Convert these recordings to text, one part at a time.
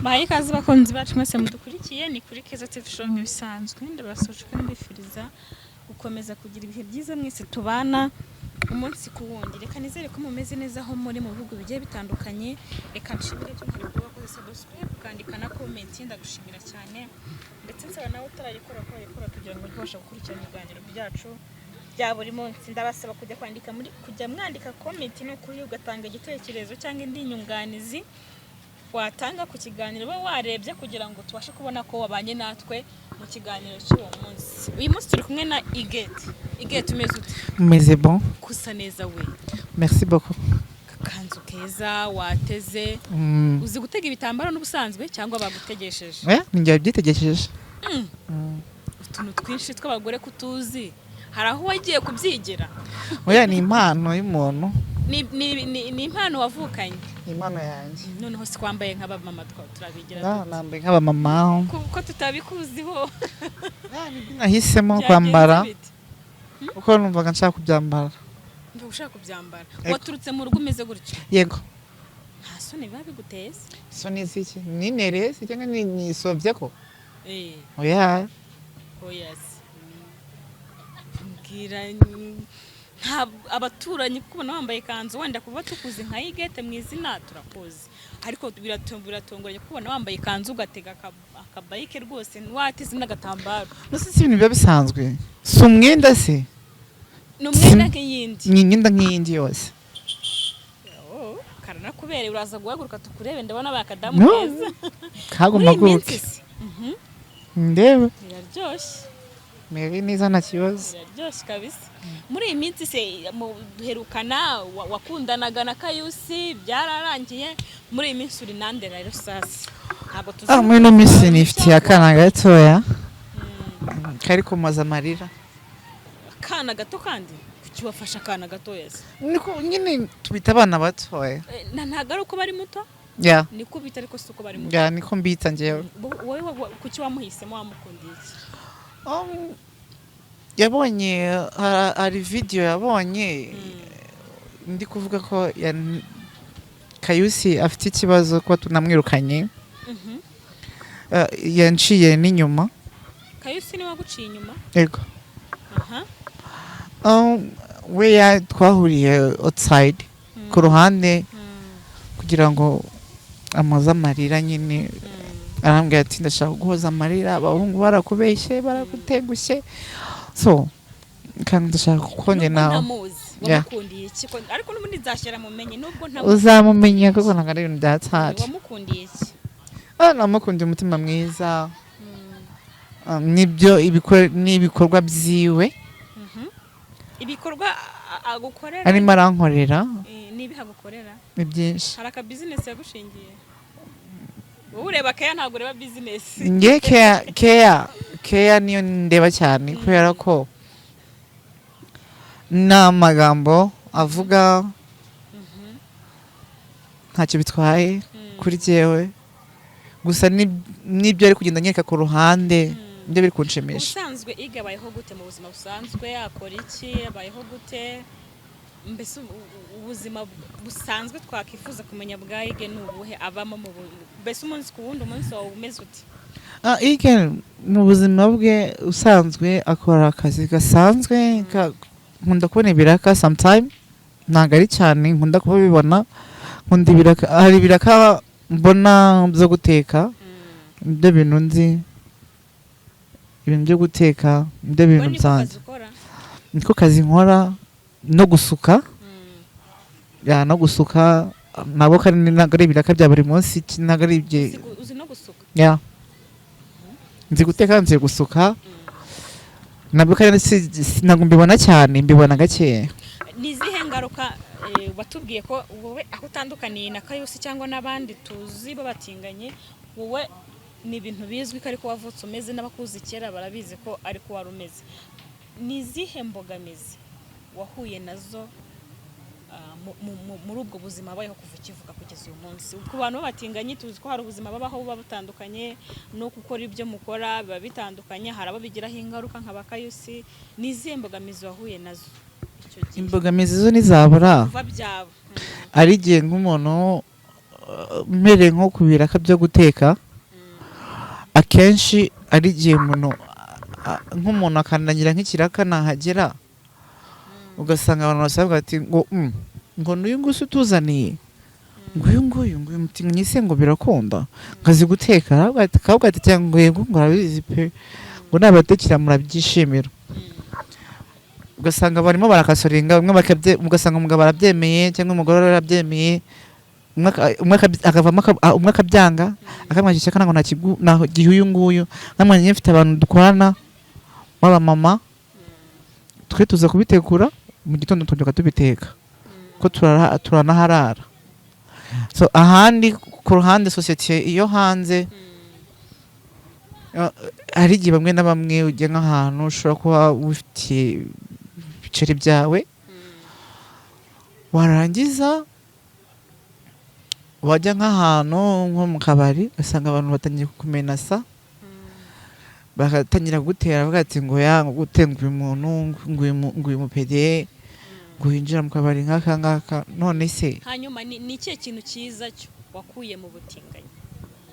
Bahaye ikaze bakunzi bacu mwese mudukurikiye, ni kuri Keza TV Show nk'ibisanzwe. Ndabasuhuje kandi mbifuriza gukomeza kugira ibihe byiza mwese tubana umunsi ku wundi. Reka nizere ko mumeze neza aho muri mu bihugu bigiye bitandukanye. Reka nshimire by'umwihariko wakoze subscribe, ukandika na comment, ndagushimira cyane. Ndetse nsaba nawe utarayikora ko wayikora kugira ngo ujye ubasha gukurikirana ibiganiro byacu bya buri munsi. Ndabasaba kujya kwandika muri kujya mwandika comment, ni ukuri ugatanga igitekerezo cyangwa indi nyunganizi watanga ku kiganiro uba warebye, kugira ngo tubashe kubona ko wabanye natwe mu kiganiro cy'uwo munsi. Uyu munsi turi kumwe na Huguette. Huguette, umeze ute? Meze bon. Kusa neza we. Merci beaucoup. Akakanzu keza wateze. Uzi gutega ibitambaro n'ubusanzwe cyangwa bagutegesheje? Ni njye wabyitegesheje. Utuntu twinshi tw'abagore kutuzi, hari aho wagiye kubyigira? Oya, ni impano y'umuntu. Ni impano wavukanye? Ni impano yanjye. Noneho si kwambaye nk'abamama turabigira dute? Nambaye nk'abamama. Ko tutabikuziho? Nibyo nahisemo Byagenze kwambara bite? kuko numvaga nshaka kubyambara. Ndumva ushaka kubyambara. Yego. Waturutse mu rugo umeze gutyo? Yego. Nta soni biba biguteye se? Soni ziki? Ninereye se cyangwa nisovye ko? Eh. Oya. Oya se, mbwira, nta abaturanyi kubona wambaye ikanzu, wenda kuba tukuzi nka Huguette mu izina turakuzi, ariko biratunguranye kubona wambaye ikanzu, ugatega akabayike rwose, wateze n'agatambaro. Nose si ibintu biba bisanzwe? Si umwenda se? Ni umwenda nk'iyindi. Ni imyenda nk'iyindi yose. Oh, karanakubereye. Uraza guhaguruka tukurebe, ndabona bakadamu No. keza. Kagomba Muri iyi minsi guke. se? Ndebe. Biraryoshye. Mere neza, nta kibazo. Biraryoshye kabisa. Muri iyi minsi se, duherukana wakundanaga na Kayusi, byararangiye. Muri iyi minsi uri nande rero sasa? Ntabwo tuzi. Ah, muri ino minsi nifitiye akana gatoya kari kumaza amarira. Akana gato kandi? Kuki wafashe akana gatoya se? Niko nyine tubita abana batoya. Ntabwo ari uko bari muto? Ya. Niko bita, ariko si uko bari muto. Ya, niko mbita njyewe. Wowe kuki wamuhisemo? Wamukundiye iki? Yabonye hari video yabonye ndi kuvuga ko Kayusi afite ikibazo ko tunamwirukanye. Yanciye n'inyuma. Kayusi niwe waguciye inyuma? Yego. Aha. We twahuriye outside, ku ruhande, kugira ngo amoze amarira nyine. Arambwira ati: "Ndashaka guhoza amarira, abahungu barakubeshye, baragutengushye, so kandi ndashaka kuko njye Nubwo nawe." ntamuzi, Yeah. wamukundiye iki? Ariko n'ubundi nzashyira mumenye nubwo ntamuzi. Uzamumenya kuko ntabwo ari ibintu byatari. Wamukundiye iki? Ah, namukundiye umutima mwiza. Nibyo n'ibikorwa byiwe. Ibikorwa agukorera? Arimo arankorera. N'ibihe agukorera? Ni byinshi. Hari aka business yagushingiye? Wowe ureba keya, ntabwo ureba business. Nge keya, keya, keya niyo ndeba cyane, kubera ko n'amagambo avuga ntacyo bitwaye kuri jyewe gusa, n'ibyo ari kugenda anyereka ku ruhande nibyo biri kunshimisha. Ubusanzwe Iga abayeho gute mu buzima busanzwe? Akora iki? Abayeho gute mbese? Ubuzima busanzwe twakwifuza kumenya bwa Ige ni ubuhe abamo mbese umunsi ku wundi, umunsi wawe umeze ute? Ah, Ige mu buzima bwe usanzwe akora akazi gasanzwe. Nkunda kubona ibiraka sometime, ntabwo ari cyane nkunda kubibona. Nkunda ibiraka, hari ibiraka mbona byo guteka, nibyo bintu nzi, ibintu byo guteka nibyo bintu Ubwo niko kazi byanjye. ukora? Niko kazi nkora, no gusuka. Ya, no gusuka ntabwo kandi ntabwo ari ibiraka bya buri munsi, ntabwo ari ibye. Uzi no gusuka? Ya, nzi guteka, nzi gusuka nabwo kandi ntabwo mbibona cyane, mbibona gakeya. Ni izihe ngaruka, watubwiye ko wowe aho utandukaniye na Kayusi cyangwa n'abandi tuzi babatinganye, wowe ni ibintu bizwi ko ariko wavutse umeze, n'abakuzi kera barabizi ko ariko wari umeze. Ni izihe mbogamizi wahuye nazo muri ubwo buzima bayeho kuva ukivuka kugeza uyu munsi? Ku bantu b'abatinganyi tuzi ko hari ubuzima babaho buba butandukanye no gukora ibyo mukora biba bitandukanye, hari abo bigiraho ingaruka nka ba Kayusi. Ni izihe mbogamizi wahuye nazo icyo gihe? Imbogamizi zo ntizabura. Kuva byaba. Ari igihe nk'umuntu mpereye nko ku biraka byo guteka, akenshi ari igihe umuntu nk'umuntu akandagira nk'ikiraka, nahagera ugasanga abantu basabwa ati ngo ngo n'uyu nguyu se utuzaniye, ngo uyu nguyu, ngo uyu mutinganyi se, ngo birakunda ngo azi guteka? Akavuga ati cyangwa ngo yego, ngo arabizi pe, ngo nabatekera murabyishimira. Ugasanga barimo barakasoringa bamwe ugasanga umugabo arabyemeye cyangwa umugore arabyemeye, umwe akavamo umwe akabyanga, akamwakira ishyaka, ntabwo nakigu gihe uyu nguyu. Nkamwe njye mfite abantu dukorana b'abamama, twe tuza kubitegura mu gitondo, tubyuka tubiteka ko turanaharara. So ahandi ku ruhande, sosiyete iyo hanze, hari igihe bamwe na bamwe ujya nk'ahantu ushobora kuba wifitiye ibiceri byawe, warangiza wajya nk'ahantu nko mu kabari, ugasanga abantu batangiye kukumenasa, bagatangira kugutera, bavuga ati ngo ya, ngo gute, ngo uyu muntu, ngo uyu mupede, ngo winjira mu kabari nk'aka ngaka, none se? Hanyuma ni ikihe kintu cyiza cyo wakuye mu butinganyi,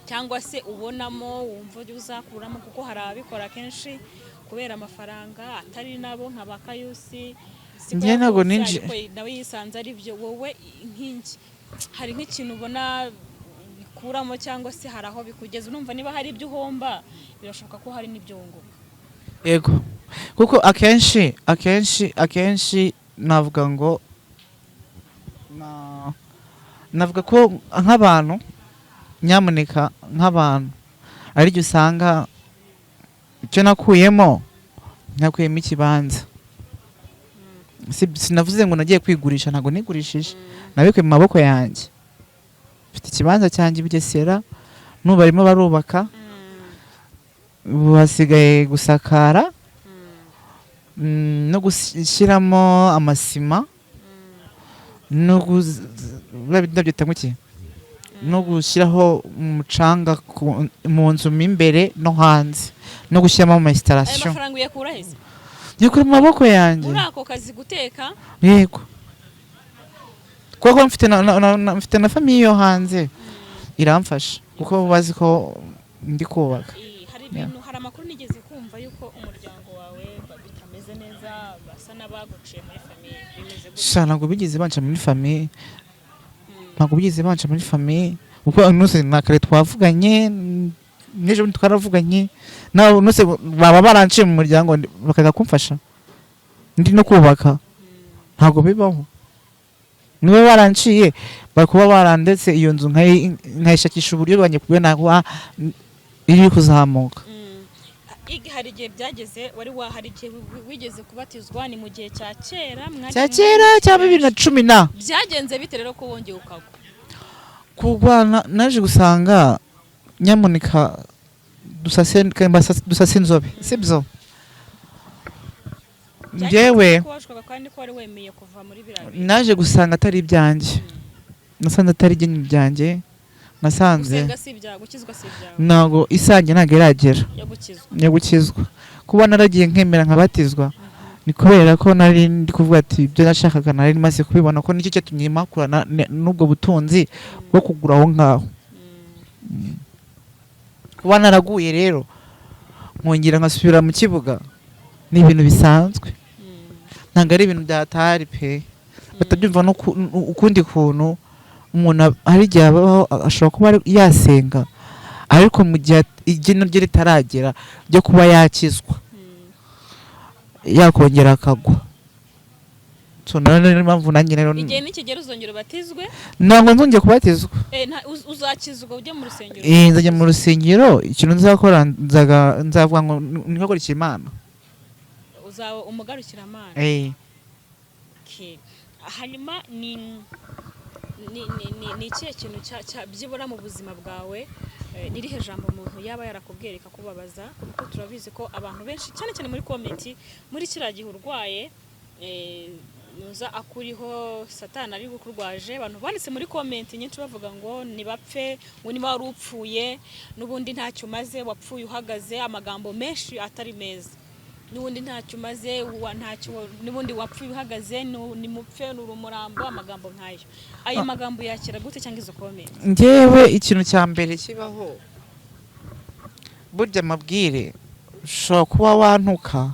cyangwa se ubonamo, wumva uzakuramo? Kuko hari ababikora kenshi kubera amafaranga, atari nabo nka ba Kayusi, siko Njye ntabwo yavutse, ariko nawe yisanze ari byo. Wowe nk'iki, hari nk'ikintu ubona bikuramo, cyangwa se hari aho bikugeza? Urumva niba hari ibyo uhomba, birashoboka ko hari n'ibyo wunguka. Yego, kuko akenshi navuga ngo navuga ko nk'abantu, nyamuneka, nk'abantu ari usanga icyo nakuyemo, nakuyemo ikibanza. Sinavuze ngo nagiye kwigurisha, ntabwo nigurishije, nabikuye mu maboko yanjye. Mfite ikibanza cyanjye i Bugesera, n'ubu barimo barubaka, ubu hasigaye gusakara no gushyiramo amasima no ndabyita ngo iki, no gushyiraho umucanga mu nzu mo imbere no hanze, no gushyiramo ama Ayo installation. mafaranga uyakura he se? Nyikura mu maboko yanjye. Muri ako kazi guteka? Yego, kuko mfite na famille yo hanze iramfasha, kuko bazi ko ndi kubaka. Hari ibintu, hari amakuru nigeze kumva yuko umuryango wawe bitameze neza, basa n'abaguciye muri famille. Bimeze gute? Sha, ntabwo bigeze banca muri famille, ntabwo bigeze banca muri famille, kuko nuse na kare twavuganye, n'ejo bundi twaravuganye nawe. Nuse baba baranciye mu muryango bakaza kumfasha ndi no kubaka? Ntabwo bibaho. Niba baranciye, bari kuba barandetse iyo nzu nkayishakisha uburyo bwanjye kubona kuba iri kuzamuka. Hari igihe byageze wari wa hari igihe wigeze kubatizwa, ni mu gihe cya kera Cya kera, cya 2010 na. Byagenze bite rero ko wongeye ukagwa? Kurwana, naje gusanga, nyamuneka dusase inzobe, sibyo? Njyewe Ko washukaga kandi ko wari wemeye kuva muri biriya bintu. Naje gusanga atari ibyanjye, nasanze atari ibyanjye byanjye, nasanze Gusenga si ibyawe, gukizwa si ibyawe. Ntabwo isange, ntabwo iragera Yo gukizwa. Yo gukizwa. Kuba naragiye nkemera nkabatizwa ni kubera ko nari ndi kuvuga ati ibyo nashakaga nari maze kubibona, ko nicyo cyatumye mpakura n'ubwo butunzi bwo kugura aho ngaho. Kuba naraguye rero nkongera nkasubira mu kibuga ni ibintu bisanzwe, ntabwo ari ibintu byatari pe. Batabyumva no ukundi kuntu umuntu hari igihe abaho, ashobora kuba yasenga, ariko mu gihe igeno rye ritaragera ryo kuba yakizwa, yakongera akagwa. So niyo mpamvu nanjye rero Igihe nikigera uzongera ubatizwe? Ntabwo nzongeye kubatizwa. Uzakizwa ujye mu rusengero? Nzajya mu rusengero. Ikintu nzakora, nzavuga ngo nikakurikira Imana. Uzaba umugarukiramana. Okay. Hanyuma ni ikihe kintu byibura mu buzima bwawe, ni irihe jambo umuntu yaba yarakubwiye rikakubabaza? Kuko turabizi ko abantu benshi, cyane cyane muri comment, muri kiriya gihe urwaye, nuza akuriho Satani ari bukurwaje, abantu banditse muri comment nyinshi bavuga ngo nibapfe, ngo niba wari upfuye n'ubundi ntacyo umaze, wapfuye uhagaze, amagambo menshi atari meza. N'ubundi ntacyo umaze, ntacyo, n'ubundi wapfuye uhagaze, ni mupfe, ni urumurambo, amagambo nk'ayo. Ayo magambo yakira gute, cyangwa izo comment? Njyewe ikintu cya mbere kibaho, burya amabwire ushobora kuba wantuka,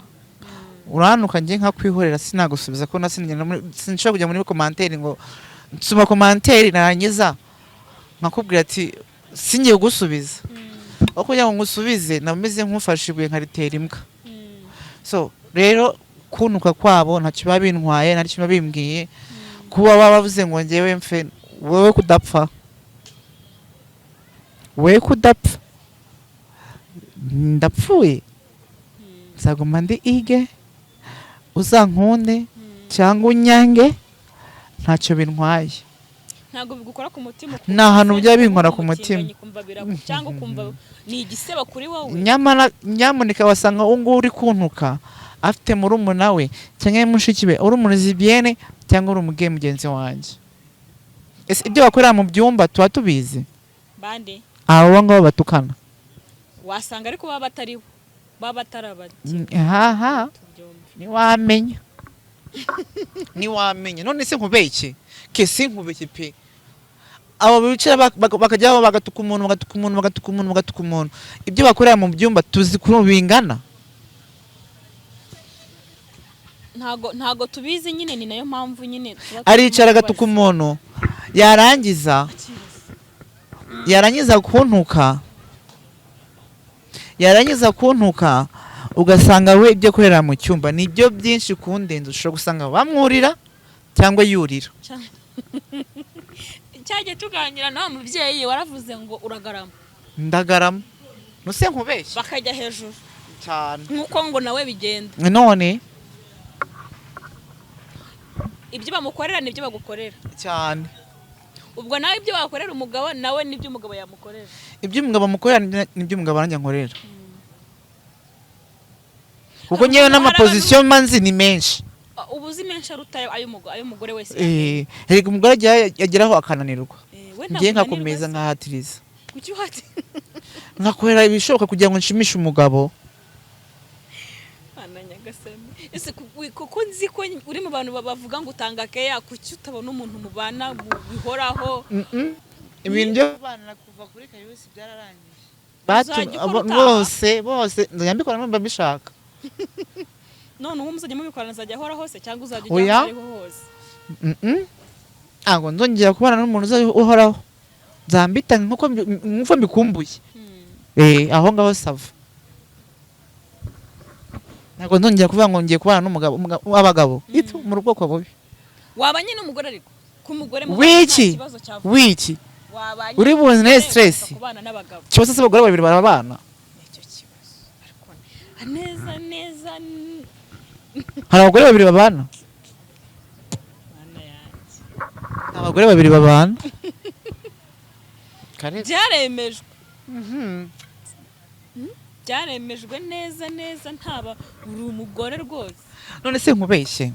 urantuka, njye nkakwihorera, sinagusubiza ko sinshobora kujya muri commentaire ngo nsoma commentaire, narangiza nkakubwira ati singiye kugusubiza. Aho kugira ngo ngusubize, nameze nk'ufashe ibuye nkaritera imbwa. So rero kuntuka kwabo ntacyo biba bintwaye, ntacyo biba bimbwiye. Kuba baba bavuze ngo njyewe mfe, wowe kudapfa, we kudapfa, ndapfuye nzaguma ndi ige, uzankunde cyangwa unyange, ntacyo bintwaye. Ntabwo bigukora ku mutima? Ni ahantu bijya binkora ku mutima. Umutinganyi, ukumva cyangwa ukumva ni igisebo kuri wowe? Nyamara nyamuneka, wasanga uwo nguwo uri kuntuka afite murumuna we cyangwa mushiki we uri umulesbienne cyangwa uri umugay mugenzi wanjye. Ese ibyo bakorera mu byumba tuba tubizi? Bande? Abo ngabo batukana. Wasanga ariko baba batari bo, baba batari abati. Haha. Tubyumve. Ntiwamenya, ntiwamenya. None se nkubeshye ke? Si nkubeshye pe. Abo bicara bakajyaho bagatuka umuntu, bagatuka umuntu, bagatuka umuntu, bagatuka umuntu, ibyo bakorera mu byumba tuzi ukuntu bingana? Ntago tubizi nyine, ni nayo mpamvu nyine tuba Aricara turimo agatuka kubaza. umuntu, yarangiza kuntuka, yarangiza kuntuka, ugasanga we ibyo akorera mu cyumba nibyo byinshi kundenza. Ushobora gusanga bamwurira cyangwa yurira. Cyagiye tuganira nawe mubyeyi, waravuze ngo uragarama. Ndagarama, nuse nkubeshye? Bakajya hejuru. Cyane. Nk'uko ngo nawe bigenda. None Ibyo bamukorera nibyo bagukorera. Cyane. Ubwo nawe ibyo wakorera umugabo, nawe nibyo umugabo yamukorera. Ibyo umugabo amukorera nibyo umugabo nanjye ankorera, kuko ngewe n'amaposition mba nzi ni menshi. Uba uzi menshi aruta ay'umugore wese. Erega umugore ageraho akananirwa. We ntabwo Ngiye unanirwa nkakomeza se? nkahatiriza. Kuki uhati? Nkakorera ibishoboka kugira ngo nshimishe umugabo. Mana nyagasani, ese kuko nzi ko uri mu bantu bavuga ngo utanga keya, kuki utabona umuntu mubana bihoraho? Ibintu byo kubana kuva kuri kayusi byararangiye. Uzajya ukora utaha? Bose bose nzajya mbikora numva mbishaka. None uwo muzajya mubikorana azajya ahora hose, cyangwa uzajya ujya Oya. aho ariho hose? Ntabwo nzongera kubana n'umuntu uzajya uhoraho, nzambitanga nkuko mbikumbuye. Aho ngaho ça va. Ntabwo nzongera kuvuga ngo ngiye kubana n'umugabo w'abagabo itu mu bwoko bubi. Wabanye n'umugore, ariko ku mugore mubana Wiki. nta kibazo cyavuka? Wiki. Wabanye Uri buzane n'umugore stress. ukaza kubana n'abagabo? Kibazo se, abagore babiri barabana? Nicyo kibazo, ariko neza neza Hari abagore babiri babana? Mana yanjye. Abagore babiri babana. Kare. Byaremejwe, byaremejwe neza neza, ntaba uri umugore rwose. None se nkubeshye?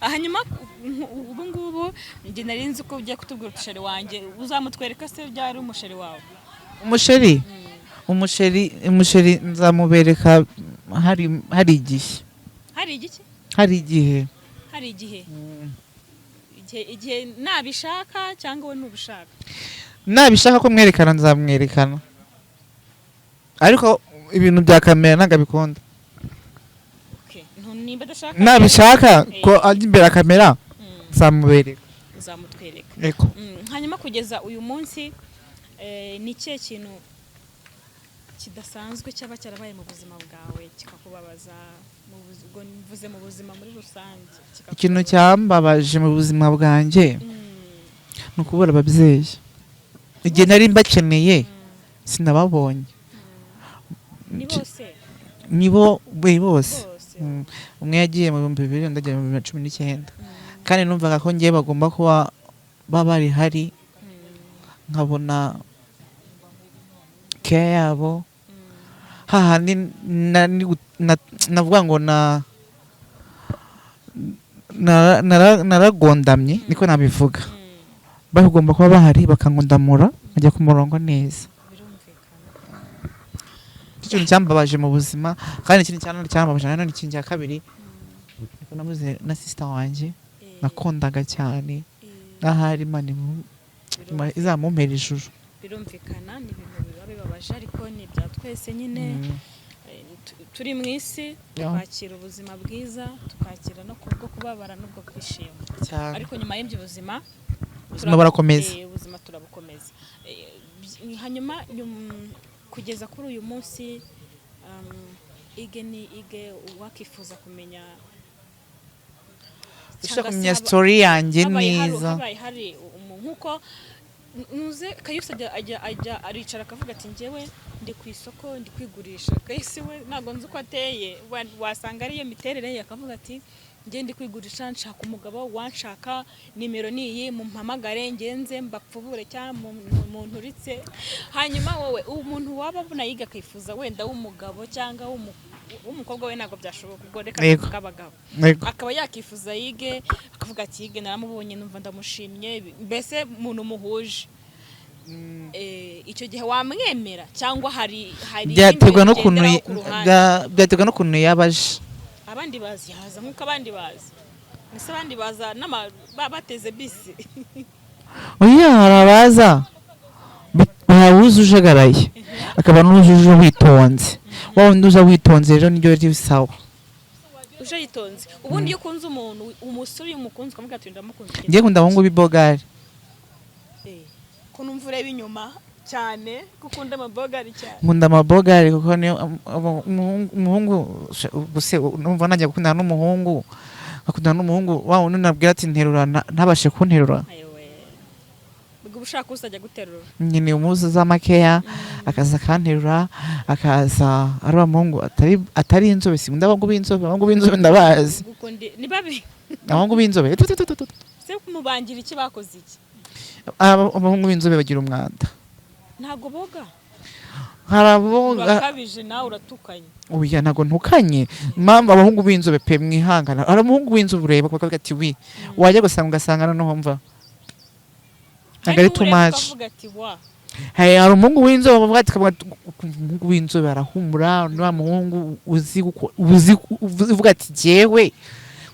Hanyuma ubu ngubu njye nari nzi ko ugiye kutubwira umuchéri wanjye, uzamutwereka se byari umuchéri wawe? Umuchéri, umuchéri, umuchéri nzamubereka hari igihe. Hari igiki? Hari igihe. Hari igihe, igihe nabishaka cyangwa we ntubishaka? Nabishaka ko mwerekana nzamwerekana, ariko ibintu bya kamera ntabwo abikunda. Okay. Nimba adashaka Nabishaka ko ajya imbere ya kamera, nzamubereka. Uzamutwereka. Eko. Hanyuma kugeza uyu munsi, ni ikihe kintu kidasanzwe cyaba cyarabaye mu buzima bwawe kikakubabaza, ubwo mvuze mu buzima muri rusange, kikakubabaza? Ikintu cyambabaje mu buzima bwanjye ni ukubura ababyeyi. Igihe nari mbakeneye sinababonye. Ni bose? Ni bo bose. Bose. Umwe yagiye mu 2000, undi agiye mu 2019, kandi numvaga ko ngewe bagomba kuba baba bari hari, nkabona keya yabo, hahandi navuga ngo naragondamye, niko nabivuga. Bagomba kuba bahari bakangondamura nkajya ku murongo neza. Birumvikana. Icyo kintu cyambabaje mu buzima. Kandi ikindi cyambabaje nanone, ikindi cya kabiri, niko nabuze na sister wanjye nakundaga cyane. Ahari Imana izamumpera ijuru. Birumvikana, ni ibintu biba bibabaje, ariko ni ibya twese nyine. Turi mu isi, twakira ubuzima bwiza, tukakira no kubwo kubabara n'ubwo kwishima. Cyane. Ariko nyuma y'ibyo buzima Ubuzima burakomeza. Ubuzima turabukomeza. Hanyuma kugeza kuri uyu munsi, Ige ni Ige, wakifuza kumenya Ushaka cyangwa se kumenya story yanjye habaye neza. Habaye hari umuntu nkuko nuze Kayusi ajya aricara akavuga ati: "Njyewe ndi ku isoko, ndi kwigurisha." Kayusi we ntabwo nzi uko ateye, wasanga ariyo miterere ye, akavuga ati: "Njye ndi kwigurisha, nshaka umugabo wanshaka, nimero ni iyi, mumpamagare ngenze mbapfubure cyangwa munturitse." Hanyuma wowe, umuntu waba abona yiga akifuza wenda w'umugabo cyangwa w'umukobwa, we ntabwo byashoboka, ubwo reka tuvuge abagabo, akaba yakifuza yige, akavuga ati: "Yige naramubonye, numva ndamushimye," mbese umuntu muhuje. Icyo gihe wamwemera cyangwa hari ibindi Byaterwa bintu n'ukuntu ugenderaho ku ruhande? Byaterwa n'ukuntu yabaje. Abandi bazi yaza nk'uko abandi bazi, ese abandi baza bateze bisi? Oya, hari abaza hari uza ujagaraye, akaba n'uje uje witonze. Wa wundi uza witonze rero niryo riri sawa. Uje yitonze. Ubundi iyo ukunze umuntu, umusore, iyo umukunze ukavuga ati: "Ndamukunze," Ngiye nkunda abahungu b'ibogari. Ko numva ureba inyuma cyane, ko ukunda amabogari cyane? Nkunda amabogari kuko niyo umuhungu gusa numva najya gukundana n'umuhungu, akundana n'umuhungu wa wundi nabwira ati: "Nterura," ntabashe kunterura. Ayowe, ubwo uba ushaka uzajya guterura. Nyine umuzi z'amakeya, akaza akanterura, akaza ari wa muhungu atari inzobe. Sinkunda abahungu b'inzobe. Abahungu b'inzobe ndabazi. Gukunda ni babi. Abahungu b'inzobe tu, tu, tu, tu, tu. Se kumubangira iki? Bakoze iki? Abahungu b'inzobe bagira umwanda. Ntabwo boga? Hari abo. Urakabije nawe, uratukanye. Oya, ntabwo ntukanye. Impamvu abahungu b'inzobe pe, mwihangana, hari umuhungu w'inzobe ureba bakavuga ati: "Wi," wajya gusanga ugasanga noneho mva ntabwo ari too much. Ukavuga ati: "Wa." Hari umuhungu w'inzobe bavuga ati, kavuga ati, ukumva umuhungu w'inzobe arahumura, ni wa muhungu uzi uvuga ati: "Jyewe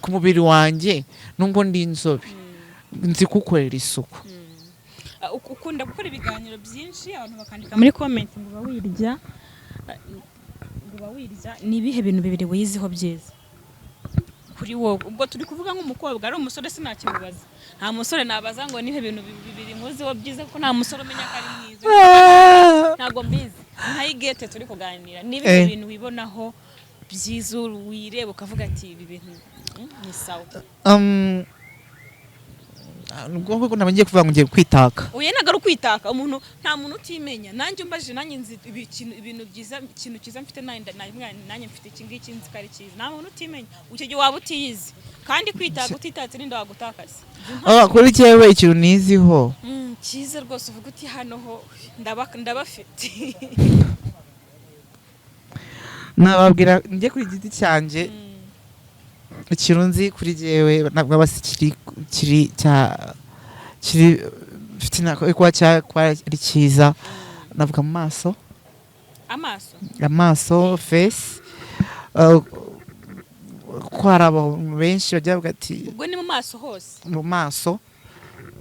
ku mubiri wanjye, nubwo ndi inzobe, nzi kuwukorera isuku." Ukunda gukora ibiganiro byinshi, abantu bakandika muri comment ngo uba wirya, ngo uba wirya. Ni ibihe bintu bibiri wiyiziho byiza kuri wowe? Ubwo turi kuvuga nk'umukobwa. Ari umusore sinakimubaza, nta musore nabaza ngo nihe bintu bibiri muziho byiza, kuko nta musore umenya ko ari mwiza. Ntabwo mbizi. Nka Igete turi kuganira, ni ibihe bintu wibonaho byiza, wireba ukavuga ati: "Ibi bintu ni sawa"? Ubwo ngubwo ntabwo ngiye kuvuga ngo ngiye kwitaka. Oya, ntabwo ari ukwitaka. Umuntu, nta muntu utimenya. Nanjye umbajije, nanjye nzi ibintu byiza, ikintu cyiza mfite, nanjye mfite iki ngiki, nzi ko ari cyiza. Nta muntu utimenya. Icyo gihe waba utiyizi. Kandi kwitaka utitatse, ninde wagutakaza? Kuri jyewe ikintu niziho Cyiza rwose, uvuga uti: "Hano ho ndabafite." Nababwira njye kuri giti cyanjye, ikintu nzi kuri jyewe ntabwo aba kiri kiri cya kiri mfite kuba kuba ari cyiza, navuga mu maso. Amaso? Amaso, face, ko hari abantu benshi bajya bavuga ati Ubwo ni mu maso hose? Mu maso,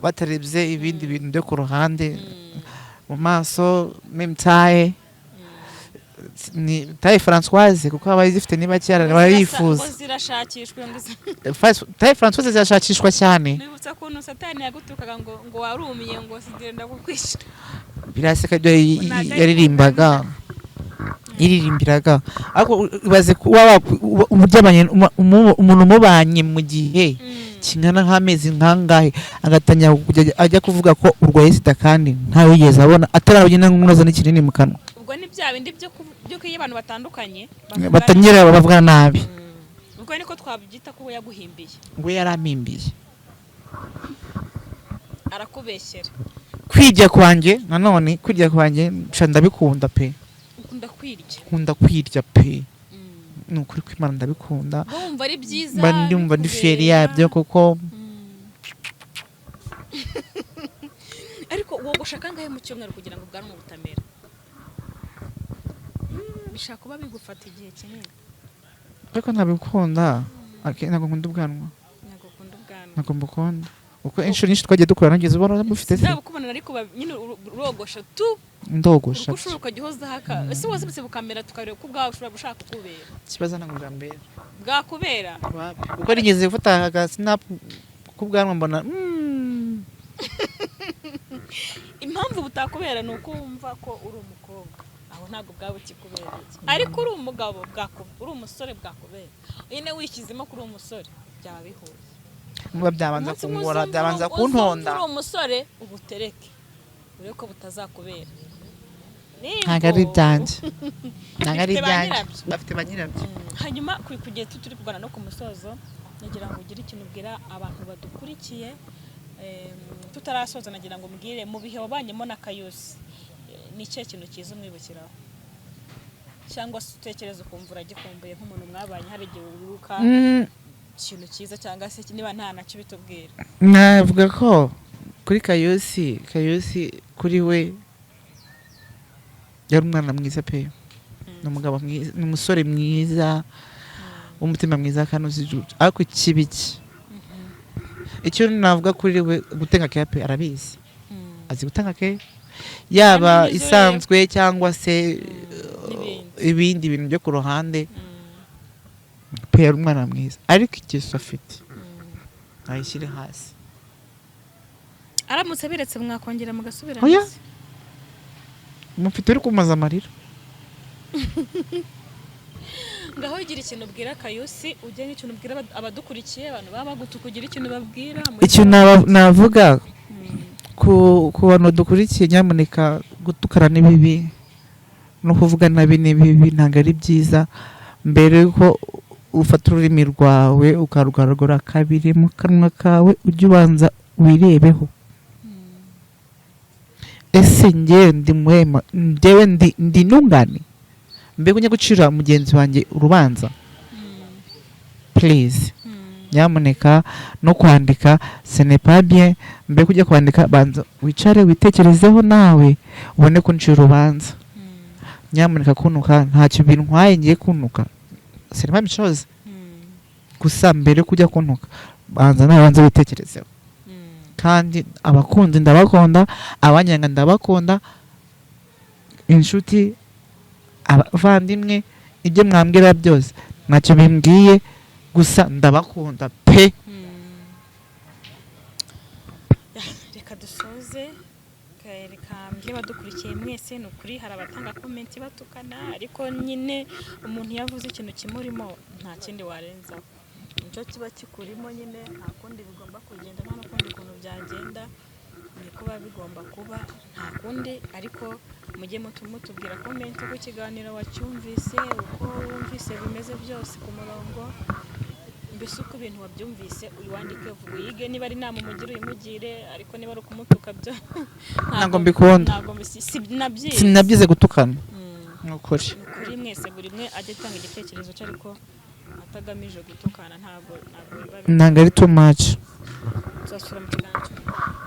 batarebye ibindi bintu byo ku ruhande. Mu maso, même taille, ni taille française, kuko abayizifite ni bake, barayifuza. Ngo zirashakishwa, ngo Taille française zirashakishwa cyane. Nibutsa ukuntu Satani yagutukaga ngo warumiye, ngo sigenda kukwishyura. Biraseka ibyo yaririmbaga, yiririmbiraga. Ariko ibaze kuba uryamanye umuntu mubanye mu gihe kingana nk'amezi nkangahe, agatangira kujya ajya kuvuga ko urwaye sida kandi ntawe wigeze abona, atarabona nk'unoza n'ikinini mu kanwa. Ubwo ni bya bindi byo iyo abantu batandukanye bavugana. Batangira bavuga nabi. Ubwo niko twabyita ko we yaguhimbiye. Ngo yaramimbiye. Arakubeshyera. Kwirya kwanjye nanone, kwirya kwanjye nca ndabikunda pe. Ukunda kwirya? Nkunda kwirya pe, ni ukuri kw'Imana, ndabikunda. Ubwo wumva ari byiza? Mba ndumva ndi fier Bikubera. yabyo kuko Ariko wogosha kangahe mu cyumweru kugira ngo ubwanwa butamera? Bishobora kuba bigufata igihe kinini. Ariko ntabikunda. Okay, ntabwo nkunda ubwanwa. Ntabwo ukunda ubwanwa? Ntabwo mbukunda, kuko inshuro nyinshi twagiye dukora nageze ubona bufite se. Ntabwo ariko nyine urogosha tu. Ndogosha. Uko ushobora ukajya uhozaho aka ese wazibutse bukamera, tukareba ko ubwawe ushobora gushaka kukubera. Ikibazo ntabwo bwambera. Bwakubera. Kuko nigeze gufata aga snap k'ubwanwa mbona Impamvu butakubera ni uko wumva ko uri umukobwa, aho ntabwo bwaba bukikubereye, ariko uri umugabo uri umusore bwakubera. Nyine wishyizemo ko uri umusore byaba bihuye. Muba byabanza Umunsi umwe kungora, byabanza uzumva kuntonda. Uri umusore ubutereke, urebe ko butazakubera. Ntabwo ari ibyanjye, ntabwo ari Bifite ba ibyanjye. nyirabyo. Bafite ba nyirabyo. Hanyuma kugeza turi kugana no ku musozo, nagira ngo ugire ikintu ubwira abantu badukurikiye. Tutarasoza nagira ngo mbwire mu bihe wabanyemo na Kayusi, ni ikihe kintu cyiza umwibukiraho, cyangwa se utekereza ukumva uragikumbuye nk'umuntu mwabanye, hari igihe wibuka ikintu cyiza, cyangwa se niba nta nacyo bitubwira. Navuga ko kuri Kayusi, Kayusi kuri we yari umwana mwiza pe, ni umugabo mwiza, ni umusore mwiza w'umutima mwiza kandi uzi, ariko ikibi cye, icyo navuga kuri we, gutanga care pe, arabizi, azi gutanga care, yaba Kandi n'izo isanzwe cyangwa se n'ibindi. Ibindi bintu byo ku ruhande pe. Yari umwana mwiza, ariko ingeso afite ayishyire hasi. Aramutse abiretse mwakongera mugasubirana? Oya. Se? Mufite uri kumaza amarira. Ngaho ugira ikintu ubwira Kayusi, ujye n'ikintu ubwira abadukurikiye, abantu baba bagutuka, ugira ikintu babwira Ikintu navuga ku bantu badukurikiye, nyamuneka, gutukana ni bibi, no kuvuga nabi ni bibi, ntabwo ari byiza. Mbere yuko ufata ururimi rwawe ukarwaragura kabiri mu kanwa kawe, ujye ubanza wirebeho: ese njyewe ndi muhema? Njyewe ndi intungane mbega ujya gucira mugenzi wanjye urubanza? Please, nyamuneka. No kwandika ce n'est pas bien. Mbega ujya kwandika, banza wicare witekerezeho nawe ubone ko ncira urubanza. Nyamuneka, kunuka ntacyo bintwaye, ngiye kunuka ce n'est pas chose. Gusa mbere yo kujya kuntuka, banza nawe banza witekerezeho. Kandi abakunzi ndabakunda, abanyanga ndabakunda, inshuti, abavandimwe, ibyo mwambwira byose ntacyo bimbwiye, gusa ndabakunda pe. Ya, reka dusoze. Reka mbwire abadukurikiye mwese, ni ukuri hari abatanga comment batukana, ariko nyine umuntu iyo avuze ikintu kimurimo nta kindi warenzaho, nicyo kiba kikurimo nyine, nta kundi bigomba kugenda, nta n'ukundi kuntu byagenda, niko biba bigomba kuba, nta kundi. Ariko mujye mutubwira comment uko ikiganiro wacyumvise, uko wumvise bimeze byose ku murongo, mbese uko ibintu wabyumvise uyiwandike vuga, uyige, niba ari inama umugire uyimugire, ariko niba ari ukumutuka byo Ntabwo mbikunda. Ntabwo sinabyize. Sinabyize gutukana. Ni ukuri. Ni ukuri mwese, buri umwe ajya atanga igitekerezo cye ariko atagamije gutukana, ntabwo biba Ntabwo ari too much. Tuzasubira mu kiganiro cy'ubutaha.